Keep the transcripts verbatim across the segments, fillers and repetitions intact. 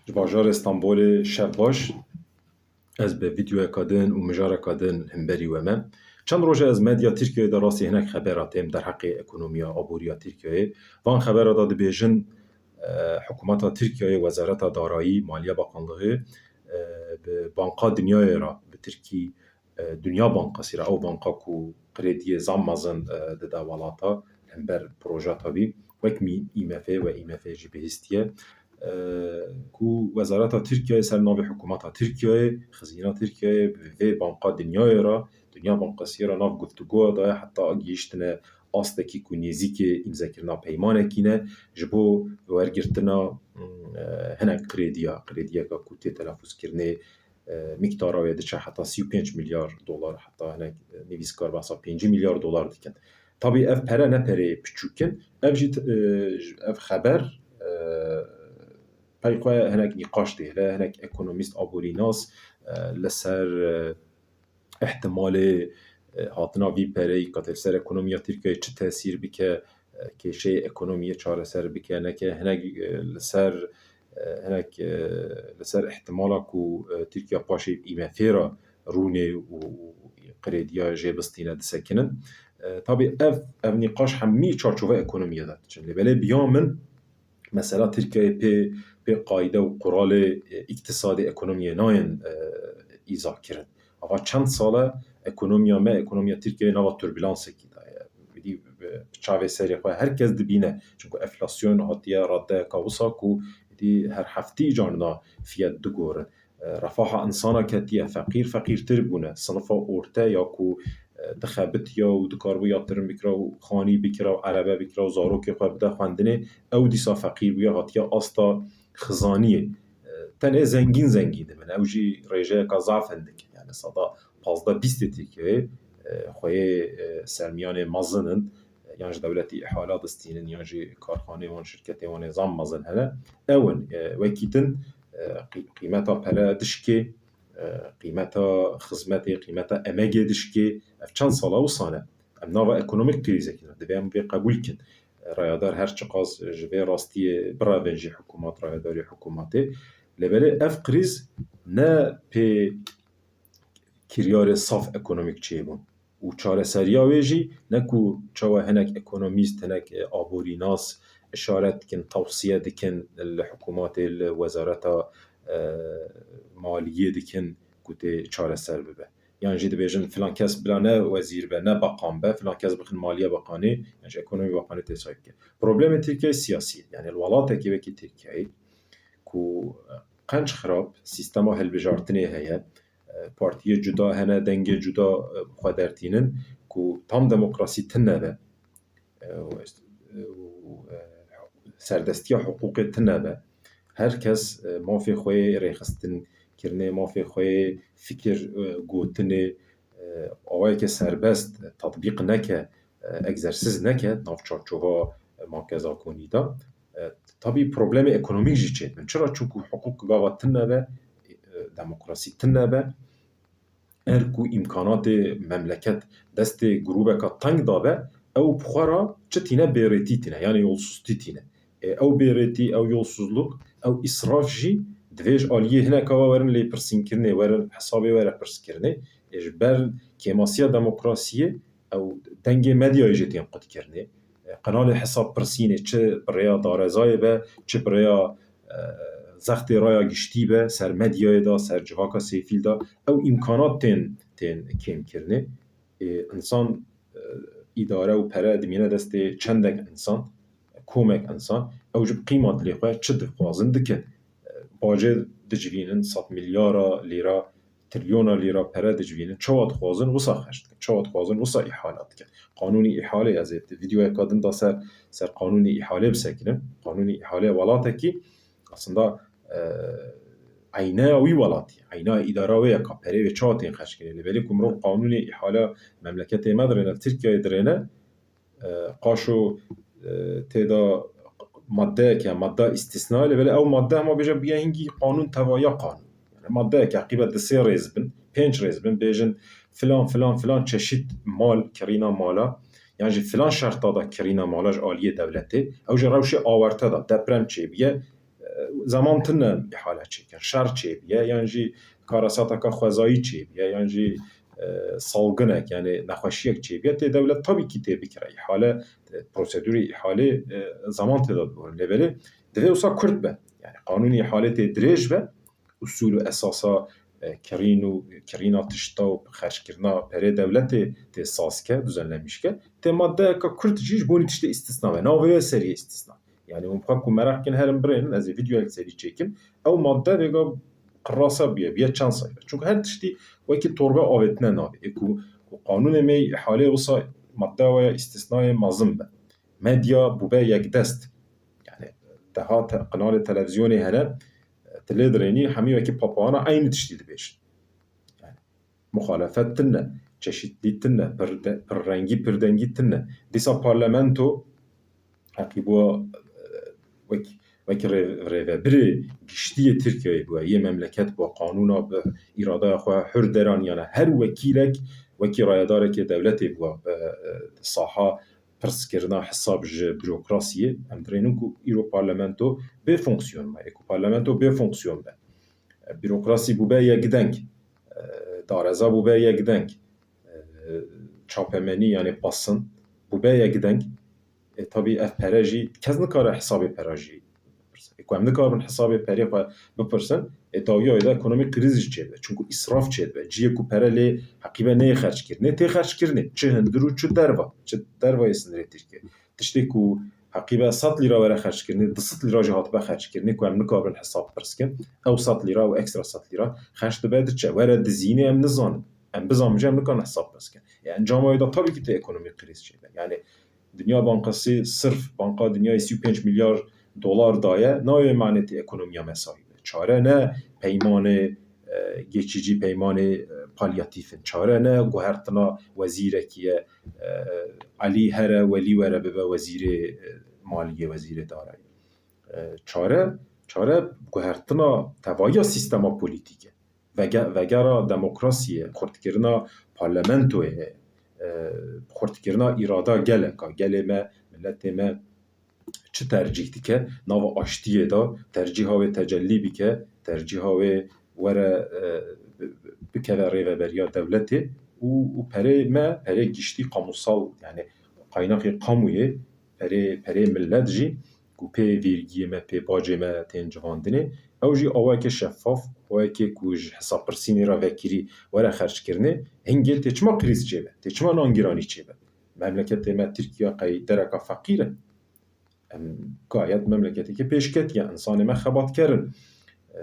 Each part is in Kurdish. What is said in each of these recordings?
Ji bajarê Stenbolê şev baş. Ez bi vîdeoyeka din û mijareka din hemberî we me. Çend roje ez medya Tirkiyeyê de rastî hinek xebera têm derheqê ekonomiya, aboriya Tirkiyeyê. Van xebera de dibêjin, e, hikûmeta Tirkiyeyê, Wezareta Darayî, Maliye Bakanlığı, e, bi Banka Dinyayê re, bi tirkî, e, Dünya Bankası re, ew banka ku krediyê zam mezin, e, dide welata, hember proja tabî, wek mî-, IMF ve IMF jî bihîstiye, e, ku Wezareta Tirkiyeyê ser navê hikûmeta Tirkiyeyê, xizîna Tirkiyeyê bi vê Banka Dinyayê re, Dünya Bankası re nav guftûgoya daye, heta gihîştine astekî ku nêzîkê îmzekirina peymanekî ne, ji bo wergirtina, mm, e, hinek krediya, krediyeka ku tê telafûzkirinê, e, miktara wê diçe heta sî û pênc milyar dolar, heta hinek, e, nivîskar behsa pêncî milyar dolar dikin. Tabî ev pere ne pereyê piçûk in. Ev jî, e, ev xeber, e, pey xwe hinek nîqaş dihêle, hinek ekonomîst, aborînas, e, li ser, e, ihtimalê, e, hatina vî pereyî, ka tê li ser ekonomiya Tirkiyeyê çi tesîr bike, e, kêşeyê ekonomiyê çareser bike, neke hinek, e, li ser, e, hinek, e, li ser ihtimala ku, e, Tirkiye paşê IMF re rûnê û, û krediya jê bistîne disekinin. E, tabî ev, ev nîqaş hemî çarçova ekonomiyê de diçin. Lê belê biya min, mesela Tirkiyeyê pê, pê qayde û quralê, e, îktisadê ekonomiyê nayên, e, îza kirin. Ava çend sal e ekonomiya me, ekonomiya Tirkiyeyê nava turbulansek de ye. Êdî bi, bi çavê serê xwe her kes dibîne. Çimku enflasyon hatiye radeyeka wisa ku êdî her heftî carna fiyet digorin. E, refaha insana ketiye, feqîr feqîrtir bûne, sinifa orte ya ku, e, dixebitiya û dikaribû yatirim bikira û xanî bikira û erebe bikira û zarokê xwe bide xwendinê, ew dîsa feqîr bûye, hatiye asta xizaniyê. E, tenê zengîn zengîn dibin. Ew jî rêjeyeka zaf hindik e. Yani seda pazdeh bîstê Tirkiyeyê, e, xweyê, e, sermiyanê mezin in, e, yan ji dewletî îhala distînin, yan jî karxanê wan, şirketê wan ê zam mezin hene. Ew in, e, wekî din, e, qî-, qîmeta pere dişkê, e, qîmeta xizmetê, qîmeta emegê dişkê. Ev çend sala wisa ne. Em nava ekonomik krîzekî ne. Divê em vê qebûl kin. Rayadar her çiqas ji vê rastiyê birevin jî hikûmat, rayadarî hikûmatê. Lê belê ev krîz ne pê kiryarê saf ekonomîk çêbûn. Û çareseriya wê jî ne ku çawa hinek ekonomîst, hinek, e, aborînas işaret dikin, tewsiye dikin li hikûmatê, li wezareta, e, maliyê dikin ku tê çareser bibe. Yan jî dibêjin filan kes bila ne wezîr be, ne bakan be, filan kes bixin maliye bakanê, yan jî ekonomî bakanê tê say bike. Problemê Tirkiyeyê siyasî ye. Yani li welatekê wekî Tirkiyeyê ku qenc xirab sîstema hilbijartinê heye, partiyê cuda hene, dengê cuda, e, bi xwe dertînin ku tam demokrasî tune be, e, û, e, û, e, serdestiya hiqûqê tune be. Her kes, e, mafê xwe yê rêxistin kirinê, mafê xwe yê fikir, e, gotinê, e, awayeke serbest, e, tatbîq neke, e, egzersiz neke nav çarçova, e, makezakonî de. E, tabî problemê ekonomîk jî çêdibin. Çira? Çunku hiqûq gava tune be, e, demokrasî tune be, er ku îmkanatê memleket destê grûbeka teng dabe, ew bi xwe re çi tîne, bêrêtî tîne, yani yolsuztî tîne. E, ew bêrêtî, ew yolsuzluk, ew îsraf jî divê ji aliyê hineka ve werin lêpirsînkirinê, werin hesabê were pirskirinê. E, ji ber kêmasiya demokrasiyê ew dengê medyayê jî tên qutkirinê. E, qenalê hesab pirsînê çi bi rêya darezayê be, çi bi rêya, e, zextê raya giştî be, ser medyayê de, ser civaka sêfîl de, ew îmkanat tên, tên kêmkirinê. E, însan, e, îdare û pere dimîne destê çendek însan, komek însan, ew jî bi qîma dilê xwe çi dixwazin dikin. E, bacê dicivînin, sed milyara lîra, trilyona lîra pere dicivînin, çawa dixwazin wisa xerc dikin, çawa dixwazin wisa îhala dikin. Qanûnî îhalê, ez ê vîdeoyeka din de ser, ser qanûnî îhalê bisekinim. Qanûnî îhalê welatekî aslında, e, eyneya wî welatî, eyneya îdara wê ye, ka perê wê çawa tên xerckirin. Lê belê ku mirov qanûnê îhala memleketê me dirêne, li Tirkiyeyê dirêne, e, qaşo, e, tê de maddeyeke, madda îstîsnayê, lê belê ew madde hema bêje bûye hingî qanûn teva ya qanûn. Yani maddeyeke heqîbe di sê rêz bin, pênc rêz bin, bêjin filan, filan, filan çeşît mal, kirîna mala, yan jî filan şerta de kirîna mala ji aliyê dewletê, ew ji rewşê awarte de deprem çêbûye, e, Zeman tune îhale çêkin, şer çêbiye, yan jî karesateka xwezayî çêbiye, yan jî, e, salginek, yani nexweşiyek çêbiye, tê dewlet tabii ki tê bikire îhale, e, prosedurê îhale, e, zeman tê de dibûrin. Lê belê divê wisa kurt be. Yani qanûnê îhale tê dirêj be, usul û esasa, e, kirîn û kirîna tişta û xerckirina perê dewletê tê saz ke, düzenlemiş ke. Tê maddeyeka kurt jî ji bo nî tiştê îstisna be. Navê wê seriyê îstisna. Yani hûn xwe ku meraq kin herin birênin, ez ê videoyek serî çêkim. Ew madde vêga qirasa bûye, bûye çend sayfa. Çunku her tiştî wekî torbe avêtine navê. Ê ku, ku qanûnê me îhalê wisa madde waya îstisnayê mezin be. Medya bûbe yekdest. Yani deha te-, qinalê televizyonê hene, tu lê dirênî hemî wekî papayana eynî tiştî dibêjin. Yani muxalefet tune, çeşitlî tune, pir de-, pir rengî, pir dengî tune. Dîsa parlamento heqî bû, e, wek, wek rê-, rêvebirê giştî yê Tirkiyeyê bû, yê memleket bû, qanûna bi îradeya xwe hur deraniyane. Her wekîlek wekî rayedarekê dewletê bû, bi, e, saha pirsgirina hesab ji bürokrasiyê. Em dirênin ku îro parlamento bê fonksiyon be. Ê ku parlamento bê fonksiyon be, bürokrasî bûbe yekdeng, e, dareza bûbe yekdeng, e, çapemenî, yani basın, bûbe yekdeng. E, tabî ev pere jî kes nikare hesabê pera jî bipirse. Ê ku em nikaribin hesabê perê xwe bipirsin, ê dawiya wê de ekonomîk krîz jî çêdibe. Çunku îsraf çêdibe. Cihê ku pere lê heqîbe neyê xerckirinê, tê xerckirinê. Çi hundir û çi derva, çi dervayê sinirê Tirkiye. Tiştê ku heqîbe sed lîra were xerckirinê, du sed lîra jî hatibe xerckirinê ku em nikabin hesab pirs kin. Ew sed lîra, ew ekstra sed lîra xerc dibe diçe. Were dizînê em nizanin. Em bizanin jî em nikarin hesab pirs kin. Ê encama wê de tabii ki tê ekonomîk krîz çêbe. Yani Dünya Bankası sırf banka dinyayê sî û pênc milyar dolar daye, nayê mane tê ekonomiya me sahî be. Çare ne peymanê, e, geçici peymanê, e, palyatif in. Çare ne guhertina wezîrekî ye, e, Elî here, Welî were bibe wezîrê, e, maliyê, wezîrê darayî. E, çare, çare guhertina tevahiya sîstema polîtîk e. Vege-, vegera demokrasiyê, xurtkirina parlamentoyê, e, xurtkirina îrada geleka, gelê me, miletê me çi tercîh dike, nava aştiyê de tercîha wê tecellî bike, tercîha wê were, e, bi-, bi-, bikeve rêveberiya dewletê û, û perê me, perê giştî kamusal, yani qaynaqê kamuyê, perê, perê millet jî ku pê vêrgiyê me, pê bacê me tên civandinê, ew jî awayeke şeffaf, awayeke ku ji hesabpirsînê re vekirî were xerckirinê, hingê tê çima krîz çêbe, tê çima nangiranî çêbe? Memleketê me Tirkiye qey dereka feqîr e? Em gayet memleketeke pêşketî ye, însanê me xebatker in. E,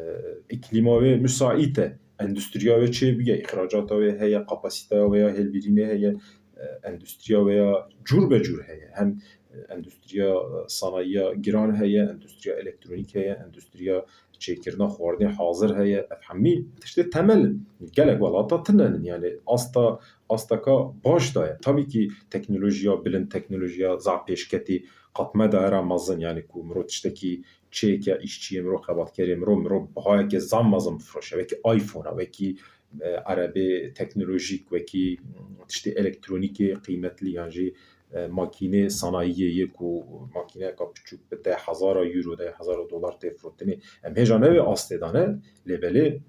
îklîma wê müsait e, endüstriya wê çêbûye, îxracata wê heye, kapasiteya wê ya hêlbirînê heye, e, endüstriya wê ya cûr be cûr heye. Hem endüstriya, e, sanayiya giran heye, endüstriya elektronîk heye, endüstriya çêkirina xwarinê hazir heye. Ev hemî tiştê temel in. Gelek welata tune ne, yani asta, asteka baş de ye. Tabii ki teknolojiya bilind, teknolojiya zaf pêşketî, katma değera mezin, yani ku mirov tiştekî çêke, îşçiyê mirov, xebatkerê mirov, mirov bihayeke zaf mezin bifroşe. Wekî iPhone-a, wekî, e, erebê teknolojîk, wekî, mm, tiştê elektronîkê qîmetlî, yan jî, e, makînê sanayiyê yê ku makîneyeka piçûk bi deh hezara euro, deh hezara dolar tê firotinê. Em hêja ne wê astê de ne, lê belê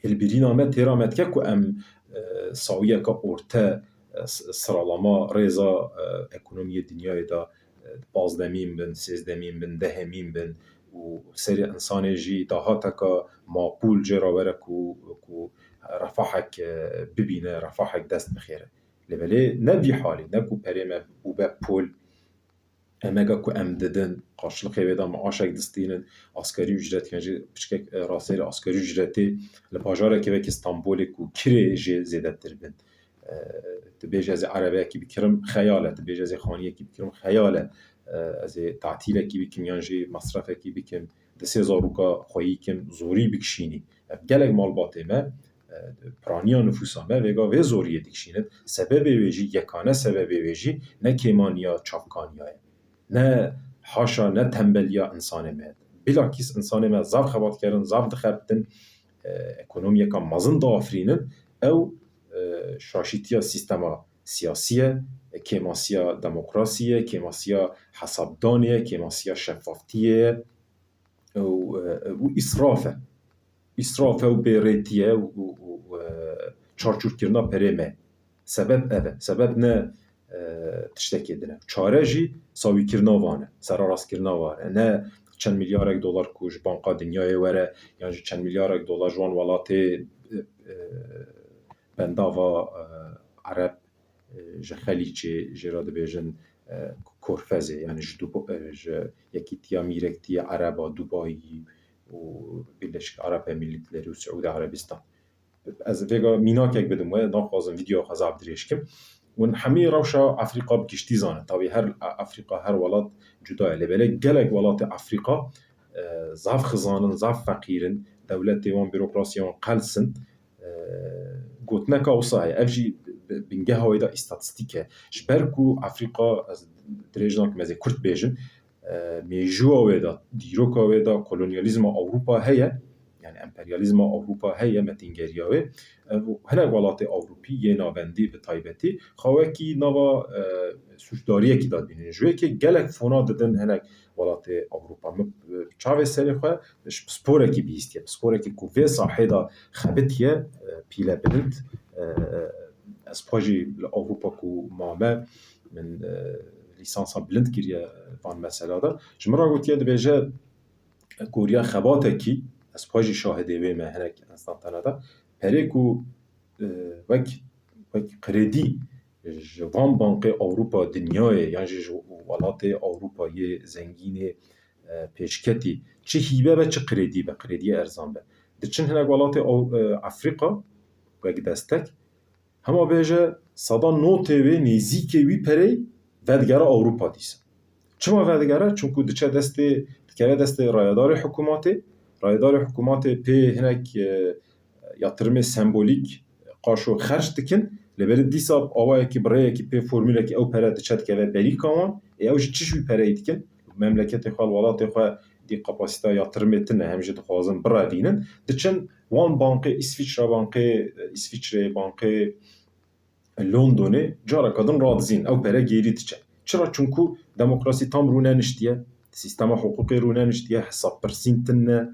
hêlbirîna me têra me dike ku em, e, sawiyeke orte, e, s-, sıralama rêza, e, ekonomiyê dinyayê de, e, pazdemîn bin, sêzdemîn bin, dehemîn bin û serê însanê jî dahateka maqûl jê re were ku, ku refahek, e, bibîne, refahek dest bixêre. Lê belê ne vî halî, ne ku perê me bûbe pol, emega ku em didin, qarşilixê wê de maaşek distînin, askerî ücret, yan jî piçkek, e, raserê askerî ücretê li bajarekê wekî Stenbolê ku kirê jê zêdetir bin. E, tu bêje ez ê erebeyekî bikirim, xeyal e, tu bêje ez ê xaniyekî bikirim, xeyal e. E, ez ê tatîlekî bikim, yan jî mesrefekî bikim, di sê zaroka xweyî kim, zorî bikişînî. Ev gelek malbatê me, e, piraniya nifûsa me vêga vê zoriyê dikişînin. Sebebê wê jî, yekane sebebê wê jî ne kêmaniya çavkaniya ye. Ne haşa, ne tembeliya însanê me. Bilakîs însanê me zaf xebatkerin, zaf dixebitin, e, ekonomiyeka mezin diafirînin. Ew, e, şaşîtiya sîstema siyasî ye, kêmasiya demokrasiyê ye, kêmasiya hesabdanê ye, kêmasiya şefaftiyê ye. û, e, û îsraf e. Îsraf e û bêrêtî ye û, û, û, e, çarçûrkirina perê me. Sebeb ev e. Sebeb ne, e, tiştekê din e. Çare jî sawîkirina van e, serarastkirina van e. Ne çend milyarek dolar ku ji Banka Dinyayê were, yan jî çend milyarek dolar ji wan welatê, e, e, bendava, e, Ereb, e, ji Xelîcê, jê re dibêjin, e, Korfezê, yani ji Duba-, e, ji Yekîtiya Mîrektiya Ereba, Dubayî û Birleşik Arap Emirlikleri û Siûdî Erebistan. Ez vêga mînakek bidim we, naxwazim vîdeo xwe zaf dirêj kim. Hûn hemî rewşa Afrîka bi giştî zanin. Tabî her Afrîka, her welat cuda ye. Lê belê gelek welatê Afrîka, e, zaf xizan in, zaf feqîr in. Dewletê wan, bürokrasiya wan qels in. E, gotineka wisa heye. Ev jî bi-, bingeha wê de îstatîstîk e. Ji ber ku Afrîka, ez dirêj nakim, ez ê kurt bêjim, e, mêjûya wê de, dîroka wê de kolonyalîzma Ewropa heye, yani emperyalîzma Ewropa heye, metîngeriya wê. E, û hinek welatê Ewropî yê navendî bi taybetî xwe wekî nava, e, sûcdariyekî dadibînin. Ji wê yekê gelek fona didin hinek welatê Ewropa. Min, e, çavê serê xwe ji pisporekî bihîstiye. Pisporekî ku vê sahê de xebitiye, e, pîle bilind. E, ez xwe jî li Ewropa ku mame, min, e, lîsansa bilind kiriye van mesela de. Ji min re gotiye, dibêje, goriya xebatekî, ez xwe jî şahidê wê me hinek enstantane de, perê ku, e, wek, wek kredî ji van bankê Ewropa dinyayê yan jî ji welatê Ewropa yê zengînê, e, pêşketî, çi hîbe be, çi kredî be, krediyê erzan be, diçin hinek welatê Ew-, e, Afrîka wek destek, hema bêje seda notê wê, nêzîkê wî perey vedigere Ewropa dîsa. Çima vedigere? Çunku diçe destê, dikeve destê rayedarê hikûmatê. Rayedarê hikûmatê pê hinek, e, yatırımê sembolîk qaşo xerc dikin. Lê belê dîsa awayekî, bi rêyekî pê formûlekî ew pere diçe dikeve berîka wan. Ê ew ji çi ji wî pereyî dikin? Memleketê xwe, li welatê xwe dî kapasîteya yatırımê tune, hem jî dixwazin birevînin. Diçin wan bankê, Îsviçre bankê, Îsviçreyê, bankê Londonê careke din radizîn, ew pere gêrî diçe. Çira? Çunku demokrasî tam rûneniştiye, sîstema hiqûqê rûneniştiye, hesabpirsîn tune,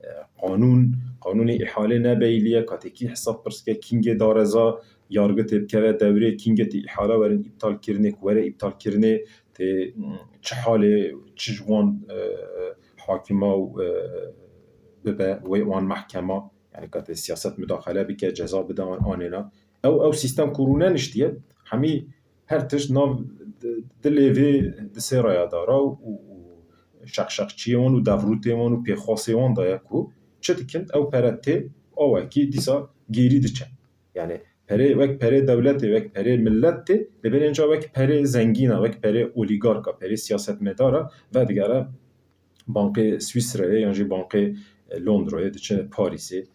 e, qanûn, qanûnê îhalê ne beyliye, katê kî hesab pirs ke, kîngê dareza yargitê bikeve dewrê, kîngê tê îhala werin îptal kirinê, ku were îptal kirinê, tê, mm, çi halê, çi ji wan, e, hakima û, e, bibe, wê wan mehkema, yani katê siyaset mudaxele bike, ceza bide wan anêna. Ew, ew sîstem ku rûneniştiye, hemî her tişt nav di-, dilê vê di sê rayadara û, û şeqşeqçiyê wan û devrûtê wan û pêxwasê wan de ye ku çi dikin, ew pere tê awekî dîsa gêrî diçe. Yani perê, wek perê dewletê, wek perê millet tê, lê belê înca wek perê zengîna, wek perê olîgarka, perê siyasetmedara vedigere bankê Swîsreyê yan jî bankê, e, Londrayê, diçe Parîsê, e,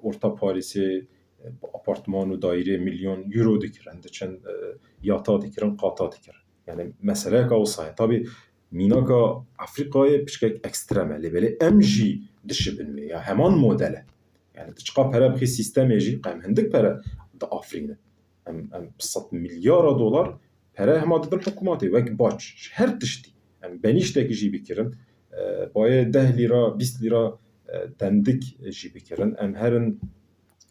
orta Parîsê, e, apartman û daîrê milyon euro dikirin, diçin, e, yata dikirin, qata dikirin. Yani meseleyeka wisa ye. Tabî mînaka Afrîkayê piçkek ekstrem e, lê belê em jî dişibin wê. Ya heman model e. Yani tu çiqa pere bixî sîstemê jî, em hindik pere diafirînin. Em, em bi sed milyara dolar pere hema didin hikûmatê, wek bac, ji her tiştî. Em benîştekî jî bikirin, e, bayê deh lîra, bîst lîra, e, dendik jî bikirin. Em herin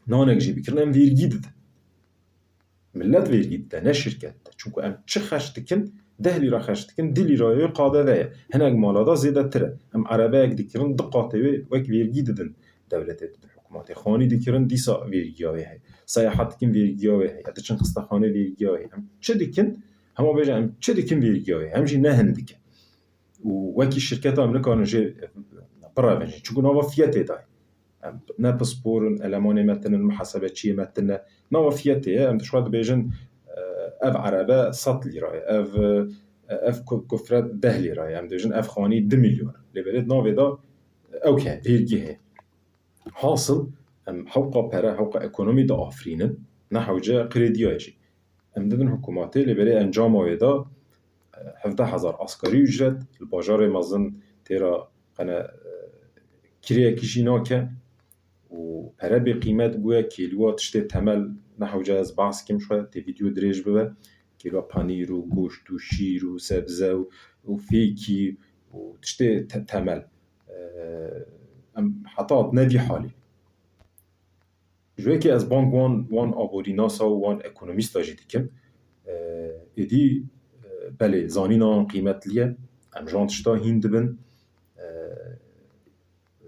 nanek jî bikirin, em vêrgî didin. Millet vêrgî dide, ne şirket de. Çunku em çi xerc dikin, deh lîra xerc dikin, du lîrayê wê K D V ye. Hinek mala de zêdetir e. Em erebeyek dikirin, du qatê wê wek vêrgî didin dewletê, didin hikûmatê. Xanî dikirin, dîsa vêrgiya wê heye. Seyahat dikin, vêrgiya wê heye. Diçin xistexanê, vêrgiya wê heye. Em çi dikin? Hema bêje em çi dikin, vêrgiya wê heye. Em jî ne hindik e. Û wekî şirketa em nikarin jê birevin jî. Çunku nava fiyetê de ye. Em ne pispor in, elemanê me tinin, muhasebeçiyê me tine. Nava fiyetê ye. Em dişwa dibêjin, e, ev erebe sed lîra ye. Ev, e, ev ku-, kufre deh lîra ye. Em dibêjin ev xanî du milyon. Lê belê di navê de ew ke vêrgî heye. Hasil, em hewqa pere, hewqa ekonomî diafirînin, ne hewce krediya jî. Em didin hikûmatê, lê berê encama wê de, e, hevdeh hezar asgarî ücret, li bajarê mezin têra qene, e, kirêyekî jî nake û pere bê qîmet bûye, kêlûwa tiştê temel ne hewce ez behs kim, şwe tê vîdeo dirêj bibe, kêlûwa panîr û goşt û şîr û sebze û, û fêkî û tiştê te-, temel. E, Em heta hatine vî halê. Ji wê ke ez bang wan, wan aborînasa û wan ekonomîsta jî dikim. E, êdî, e, belê, zanîna wan qîmetli ye. Em ji wan tişta hîn dibin. E,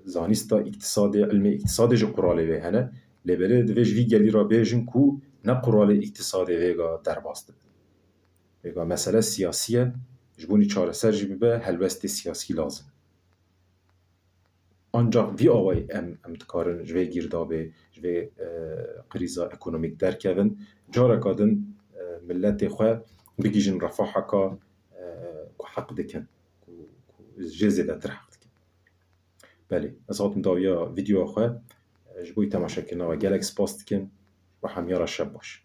zanîsta îktisadê, ilmê îktisadê jî quralê wê hene. Lê belê divê ji vî gelî re bêjin ku ne quralê îktisadê vêga derbas dibin. Vêga mesele siyasî ye. Ji bo wî çareser jî bibe, helwestê siyasî lazim e. Ancak vî awayî em, em dikarin ji vê girdabê, ji vê, e, krîza ekonomîk derkevin. Careka din, e, miletê xwe bigihîjin refaheka, e, ku heq dikin, ku, ku jê zêdetir heq dikin. Belê, ez hatim dawiya vîdeoya xwe, e, ji bo temaşekirina we gelek spas dikim. Bi hemiya re şev baş.